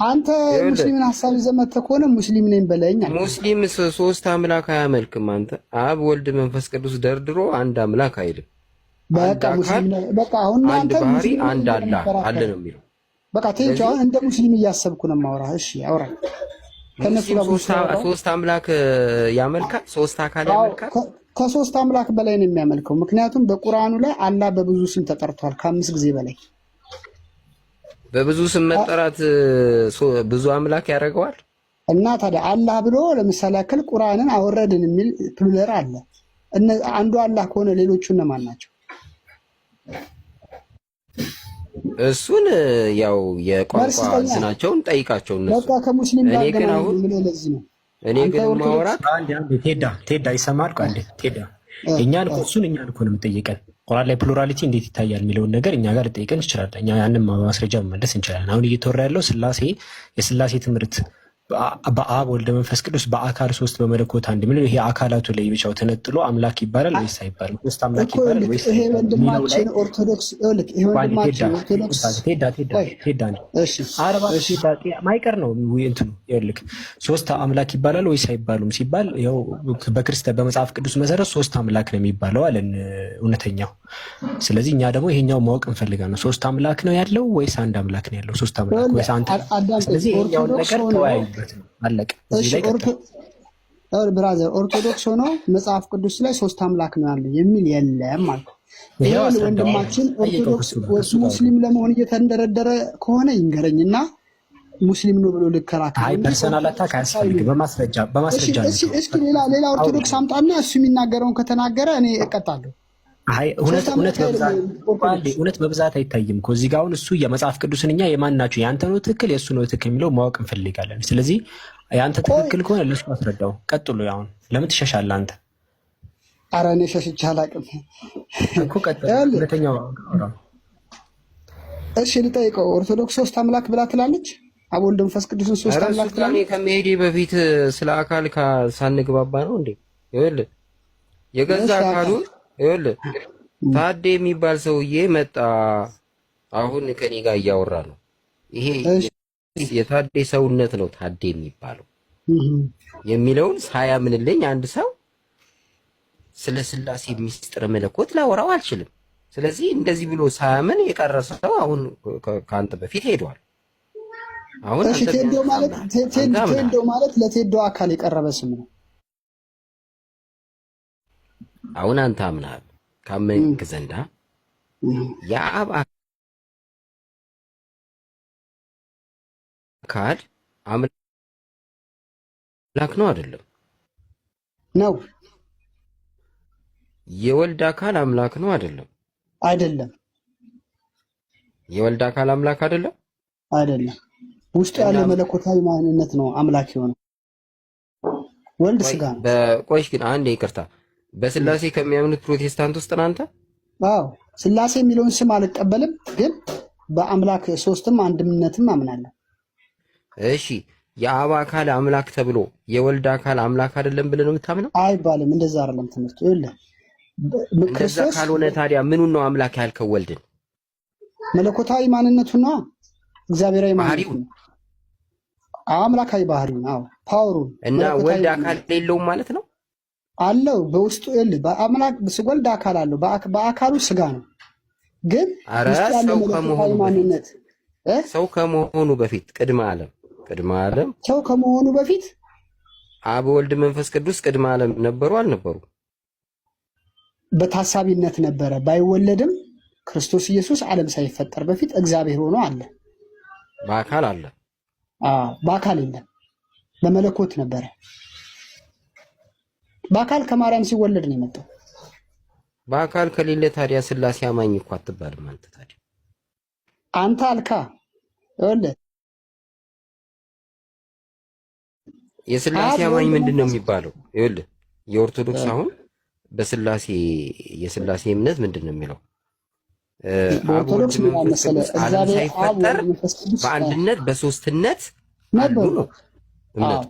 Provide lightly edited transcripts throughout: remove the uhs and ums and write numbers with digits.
አንተ ሙስሊምን ሀሳብ ይዘህ መተህ ከሆነ ሙስሊም ነኝ በለኝ። ሙስሊም ሶስት አምላክ አያመልክም። አንተ አብ፣ ወልድ፣ መንፈስ ቅዱስ ደርድሮ አንድ አምላክ አይልም። በቃ ሙስሊም በቃ አሁን አንድ ባህሪ አንድ አላህ አለ ነው የሚለው። በቃ thank you። አሁን እንደ ሙስሊም እያሰብኩ ነው የማወራህ። እሺ አውራ። ከነሱ ጋር ሶስት አምላክ ያመልካል፣ ሶስት አካል ያመልካል። ከሶስት አምላክ በላይ ነው የሚያመልከው። ምክንያቱም በቁርአኑ ላይ አላህ በብዙ ስም ተጠርቷል፣ ከአምስት ጊዜ በላይ። በብዙ ስም መጠራት ብዙ አምላክ ያደርገዋል። እና ታዲያ አላህ ብሎ ለምሳሌ ያክል ቁርአንን አወረድን የሚል plural አለ። አንዱ አላህ ከሆነ ሌሎቹ እነማን ናቸው? እሱን ያው የቋንቋ እንትናቸውን ጠይቃቸው እነሱ። በቃ ከሙስሊም ጋር ገና ነው። እኔ ግን ማውራት ቴዳ ቴዳ ይሰማል። አንዴ ቴዳ እኛን እኮ እሱን እኛን እኮ ነው የምጠይቀን። ቁርአን ላይ plurality እንዴት ይታያል የሚለውን ነገር እኛ ጋር ልጠይቀን ይችላል። እኛ ያንን ማስረጃ መመለስ እንችላለን። አሁን እየተወራ ያለው ስላሴ የስላሴ ትምህርት በአብ ወልደ መንፈስ ቅዱስ በአካል ሶስት በመለኮት አንድ የሚለው ይሄ አካላቱ ላይ ብቻው ተነጥሎ አምላክ ይባላል ወይስ አይባልም? ሶስት አምላክ ይባላል ወይስ ይሄ ወንድማችን ኦርቶዶክስ ይሄ ወንድማችን ኦርቶዶክስ ቴዳ ቴዳ ቴዳ አረባ ቴዳ ማይቀር ነው እንትኑ ይኸውልህ፣ ሶስት አምላክ ይባላል ወይስ አይባሉም ሲባል ያው በክርስቲያን በመጽሐፍ ቅዱስ መሰረት ሶስት አምላክ ነው የሚባለው አለን እውነተኛው። ስለዚህ እኛ ደግሞ ይሄኛው ማወቅ እንፈልጋለን። ሶስት አምላክ ነው ያለው ወይስ አንድ አምላክ ነው ያለው? ሶስት አምላክ ወይስ አንተ? ስለዚህ ይሄኛውን ነገር ተወያዩበት ነው። አለቀ። brother ኦርቶዶክስ ሆኖ መጽሐፍ ቅዱስ ላይ ሶስት አምላክ ነው ያለው የሚል የለም ማለት ይሄ ወንድማችን ኦርቶዶክስ ሙስሊም ለመሆን እየተንደረደረ ከሆነ ይንገረኝና ሙስሊም ነው ብሎ ልከራከር። አይ personal attack አያስፈልግም። በማስረጃ በማስረጃ። እስኪ ሌላ ሌላ ኦርቶዶክስ አምጣና እሱ የሚናገረውን ከተናገረ እኔ እቀጣለሁ። አይ እውነት በብዛት አይታይም እኮ እዚህ ጋር። አሁን እሱ የመጽሐፍ ቅዱስን እኛ የማን ናቸው የአንተ ነው ትክክል የእሱ ነው ትክክል የሚለው ማወቅ እንፈልጋለን። ስለዚህ የአንተ ትክክል ከሆነ ለእሱ አስረዳው። ቀጥሎ አሁን ለምን ትሸሻለህ አንተ? ኧረ እኔ ሸሽቼ አላውቅም እኮ። ቀጥሎ ሁለተኛው። እሺ ልጠይቀው። ኦርቶዶክስ ሶስት አምላክ ብላ ትላለች? አብ ወልድ መንፈስ ቅዱስን ሶስት አምላክ ትላለች? ከመሄዴ በፊት ስለ አካል ሳንግባባ ነው እንዴ? ይኸውልህ የገዛ አካሉን ይኸውልህ ታዴ የሚባል ሰውዬ መጣ። አሁን ከኔ ጋር እያወራ ነው። ይሄ የታዴ ሰውነት ነው ታዴ የሚባለው የሚለውን ሳያምንልኝ አንድ ሰው ስለ ስላሴ ሚስጥረ መለኮት ላወራው አልችልም። ስለዚህ እንደዚህ ብሎ ሳያምን የቀረ ሰው አሁን ከአንተ በፊት ሄዷል። አሁን ቴዶ ማለት ቴዶ ማለት ለቴዶ አካል የቀረበ ስም ነው። አሁን አንተ አምናል። ካመንክ ዘንዳ የአብ አካል አምላክ ነው አይደለም? ነው። የወልድ አካል አምላክ ነው አይደለም? አይደለም። የወልድ አካል አምላክ አይደለም? አይደለም። ውስጡ ያለው መለኮታዊ ማንነት ነው አምላክ የሆነው። ወልድ ስጋ ነው። ቆይ ግን አንዴ ይቅርታ፣ በስላሴ ከሚያምኑት ፕሮቴስታንት ውስጥ አንተ? አዎ፣ ስላሴ የሚለውን ስም አልቀበልም፣ ግን በአምላክ ሶስትም አንድነትም አምናለሁ። እሺ የአብ አካል አምላክ ተብሎ የወልድ አካል አምላክ አይደለም ብለህ ነው የምታምነው? አይባልም። እንደዛ አይደለም ትምህርቱ። ይኸውልህ እንደዛ ካልሆነ ታዲያ ምኑን ነው አምላክ ያልከው? ወልድን መለኮታዊ ማንነቱና እግዚአብሔራዊ ማንነቱ አምላካዊ ባህሪውን፣ አዎ power ኡን። እና ወልድ አካል የለውም ማለት ነው? አለው በውስጡ። ይኸውልህ በአምላክ ወልድ አካል አለው፣ በአካሉ ስጋ ነው። ግን ውስጡ ያለው መለኮታዊ ማንነት ሰው ከመሆኑ በፊት ቅድመ ዓለም ሰው ከመሆኑ በፊት አብ ወልድ መንፈስ ቅዱስ ቅድመ ዓለም ነበሩ አልነበሩ? በታሳቢነት ነበረ። ባይወለድም ክርስቶስ ኢየሱስ ዓለም ሳይፈጠር በፊት እግዚአብሔር ሆኖ አለ። በአካል አለ። አዎ፣ በአካል የለም፣ በመለኮት ነበረ። በአካል ከማርያም ሲወለድ ነው የመጣው። በአካል ከሌለ ታዲያ ስላሴ አማኝ እኮ አትባልም አንተ። ታዲያ አንተ አልካ ይኸውልህ የስላሴ አማኝ ምንድን ነው የሚባለው? ይኸውልህ የኦርቶዶክስ አሁን በስላሴ የስላሴ እምነት ምንድን ነው የሚለው? አብ ወልድ መንፈስ ቅዱስ ዓለም ሳይፈጠር በአንድነት በሶስትነት አሉ ነው እምነቱ።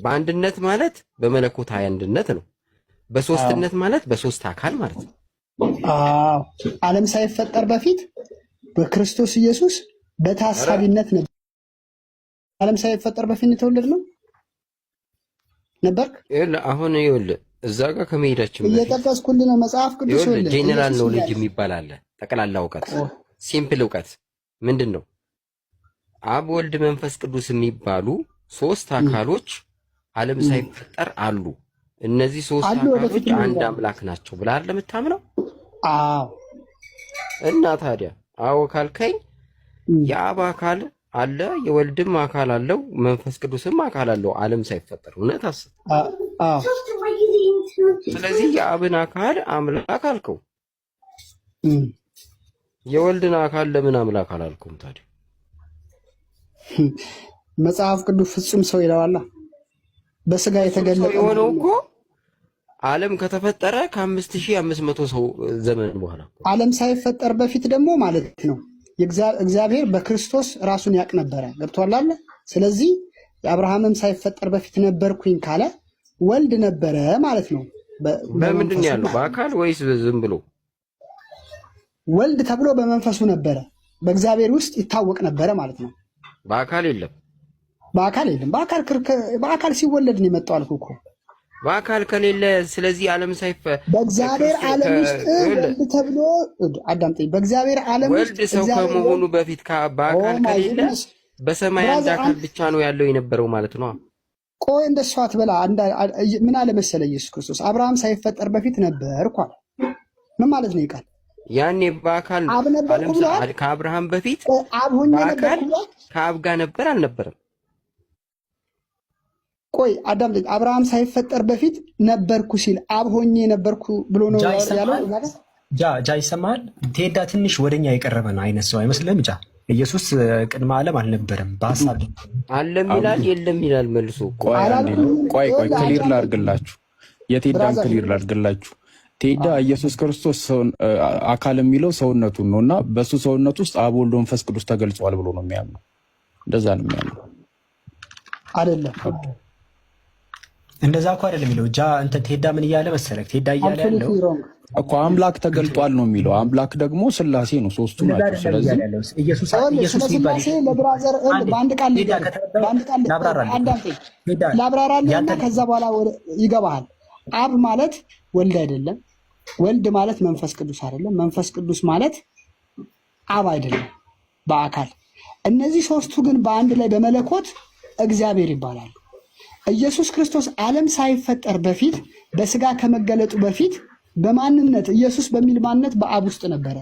በአንድነት ማለት በመለኮታዊ አንድነት ነው። በሶስትነት ማለት በሶስት አካል ማለት ነው። አዎ ዓለም ሳይፈጠር በፊት በክርስቶስ ኢየሱስ በታሳቢነት ነበር። ዓለም ሳይፈጠር በፊት የተወለድ ነው ነበርክ? ይኸውልህ አሁን ይኸውልህ እዛ ጋር ከመሄዳችን በፊት እየጠቀስኩልህ ነው። መጽሐፍ ቅዱስ ይኸውልህ ይኸውልህ ጄኔራል ኢየሱስ knowledge እያለ የሚባል አለ። ጠቅላላ እውቀት፣ simple እውቀት ምንድን ነው? አብ፣ ወልድ፣ መንፈስ ቅዱስ የሚባሉ ሶስት አካሎች ዓለም ሳይፈጠር አሉ። እነዚህ ሶስት አሉ፣ አካሎች ወደፊት አንድ ይኖራሉ። አምላክ ናቸው ብለህ አይደል የምታምነው? አዎ። እና ታዲያ አዎ ካልከኝ የአብ አካል አለ፣ የወልድም አካል አለው፣ መንፈስ ቅዱስም አካል አለው ዓለም ሳይፈጠር። እውነት አስብ። አዎ። ስለዚህ የአብን አካል አምላክ አልከው፣ የወልድን አካል ለምን አምላክ አላልከውም ታዲያ? መጽሐፍ ቅዱስ ፍጹም ሰው ይለዋላ። በስጋ ፍጹም ሰው የተገለጠ የሆነው እኮ ዓለም ከተፈጠረ ከ5500 ሰው ዘመን በኋላ እኮ። ዓለም ሳይፈጠር በፊት ደግሞ ማለት ነው እግዚአብሔር በክርስቶስ ራሱን ያውቅ ነበረ። ገብቶሃል አይደል? ስለዚህ የአብርሃምም ሳይፈጠር በፊት ነበርኩኝ ካለ ወልድ ነበረ ማለት ነው። በምንድን ነው በመንፈሱ ያለው? ማለት ነው። በአካል ወይስ ዝም ብሎ? ወልድ ተብሎ በመንፈሱ ነበረ፣ በእግዚአብሔር ውስጥ ይታወቅ ነበረ ማለት ነው። በአካል የለም። በአካል የለም። በአካል ሲወለድ ነው የመጣው አልኩህ እኮ። በአካል ከሌለ ስለዚህ ዓለም ሳይፈ በእግዚአብሔር ክርስቶስ ዓለም ውስጥ ወልድ ተብሎ፣ አዳምጠኝ። በእግዚአብሔር ዓለም ውስጥ ወልድ ሰው እግዚአብሔር ከመሆኑ በፊት በአካል oh my ከሌለ goodness በሰማይ አንድ brother አካል አንድ ብቻ ነው ያለው የነበረው ማለት ነው። ቆይ እንደሷ አትበላ። ምን አለ መሰለ ኢየሱስ ክርስቶስ አብርሃም ሳይፈጠር በፊት ነበርኩ አለ። ምን ማለት ነው ይቃል? ያኔ በአካል አብ ነበርኩ ዓለም ብሏል። ከአብርሃም በፊት ቆይ አብ ሆኜ በአካል ነበርኩ ብሏል። ከአብ ጋር ነበር አልነበረም? ቆይ አዳምጠኝ። አብርሃም ሳይፈጠር በፊት ነበርኩ ሲል አብ ሆኜ ነበርኩ ብሎ ነው ጃ ያለው ይሰማል? እዛ ጋር? ጃ ጃ ይሰማል? ቴዳ ትንሽ ወደኛ የቀረበ ነው አይነት ሰው አይመስልም? ጃ ኢየሱስ ቅድመ ዓለም አልነበረም በሀሳብ አለም ይላል የለም ይላል መልሶ። ቆይ አንዴ አላልኩም። ቆይ ቆይ ይኸውልህ clear አዳምጠኝ ላድርግላችሁ። የቴዳን brother። clear ላድርግላችሁ። ቴዳ ኢየሱስ ክርስቶስ አካል የሚለው ሰውነቱን ነው እና በሱ ሰውነት ውስጥ አብ፣ ወልድ፣ መንፈስ ቅዱስ ተገልጿል ብሎ ነው የሚያምነው። እንደዛ ነው የሚያምነው። አይደለም። እንደዛ እኮ አይደለም የሚለው ጃ። እንትን ቴዳ ምን እያለ መሰለህ? ቴዳ እያለ ያለው absolutely wrong። እኮ አምላክ ተገልጧል ነው የሚለው። አምላክ ደግሞ ስላሴ ነው፣ ሶስቱ እንደዛ ናቸው። አይደለም ስለዚህ እያለ ያለው ኢየሱስ ይኸውልህ ኢየሱስ ስለ የሚባል ስላሴ ለ brother ይኸውልህ አንዴ በአንድ ቃል ቴዳ ልንገርህ፣ ከተረዳው በአንድ ቃል ላብራራልህ። አዳምጠኝ፣ ቴዳ ላብራራልህ እና ያንተን ከዛ በኋላ ይገባሃል። አብ ማለት ወልድ አይደለም። ወልድ ማለት መንፈስ ቅዱስ አይደለም። መንፈስ ቅዱስ ማለት አብ አይደለም በአካል። እነዚህ ሶስቱ ግን በአንድ ላይ በመለኮት እግዚአብሔር ይባላሉ። ኢየሱስ ክርስቶስ ዓለም ሳይፈጠር በፊት በስጋ ከመገለጡ በፊት በማንነት ኢየሱስ በሚል ማንነት በአብ ውስጥ ነበረ።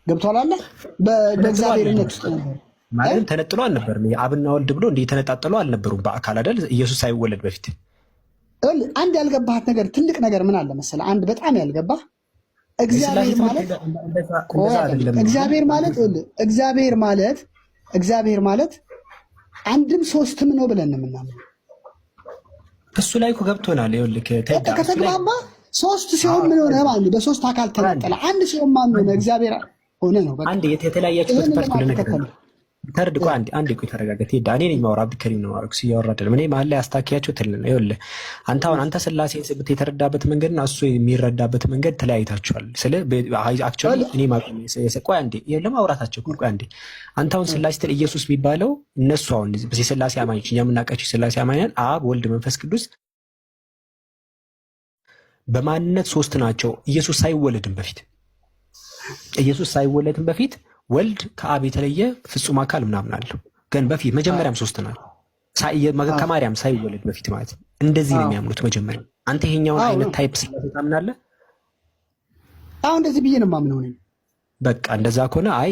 ገብቶሃል አለ ተነጥሎ በእግዚአብሔርነት ውስጥ አልነበረም። ነበረ። ማለትም ተነጥሎ አልነበርም። አብና ወልድ ብሎ እንዲህ የተነጣጠሉ አልነበሩም በአካል አይደል? ኢየሱስ ሳይወለድ በፊት። ይኸውልህ፣ አንድ ያልገባሃት ነገር፣ ትልቅ ነገር ምን አለ መሰለህ? አንድ በጣም ያልገባህ የስላሴ እግዚአብሔር ትምህርት ማለት እንደዛ ቆይ እንደዛ አዳምጥ። አይደለም። እግዚአብሔር ማለት ይኸውልህ፣ እግዚአብሔር ማለት አንድም ሶስትም ነው ብለን ነው የምናምነው። እሱ ላይ እኮ ገብቶናል። ይኸውልህ በቃ ቴዳ እሱ ላይ ከተግባባ ሶስት ሲሆን ምን ሆነ ማለት ነው? በሶስት አካል ተነጠለ። አንድ ሲሆን ማን ሆነ? እግዚአብሔር ሆነ ነው በቃ። አንድ የተለያያችሁበት ይህንን part ልነግርህ ለማተከተል ነው። ተርድ ቆይ አንዴ አንዴ ቆይ ተረጋጋ። ቴዳ እኔ ነኝ የማወራው፣ አብዱልከሪም ነው የማወራው፣ እሱ እያወራ አይደለም። እኔ መሀል ላይ አስታኪያቸው ትል ነው። ይኸውልህ አንተ አሁን አንተ ስላሴን ስብት የተረዳበት መንገድና እሱ የሚረዳበት መንገድ ተለያይታችኋል። ስለ actually እኔ ማቆም ቆይ አንዴ ለማውራታቸው ቆይ አንዴ አንተ አሁን ስላሴ ትል ኢየሱስ የሚባለው እነሱ አሁን የስላሴ አማኞች እኛ የምናውቃቸው የስላሴ አማኞች አብ፣ ወልድ፣ መንፈስ ቅዱስ በማንነት ሶስት ናቸው። ኢየሱስ ሳይወለድም በፊት ወልድ ከአብ የተለየ ፍጹም አካል ምናምን አለው። ግን በፊት መጀመሪያም ሶስት ናቸው። ከማርያም ሳይወለድ በፊት ማለት ነው። እንደዚህ ነው የሚያምኑት መጀመሪያ። አንተ ይሄኛውን አይነት type ስላሴ ታምናለህ? አሁን እንደዚህ ብዬ ነው የማምነው እኔ። በቃ እንደዛ ከሆነ አይ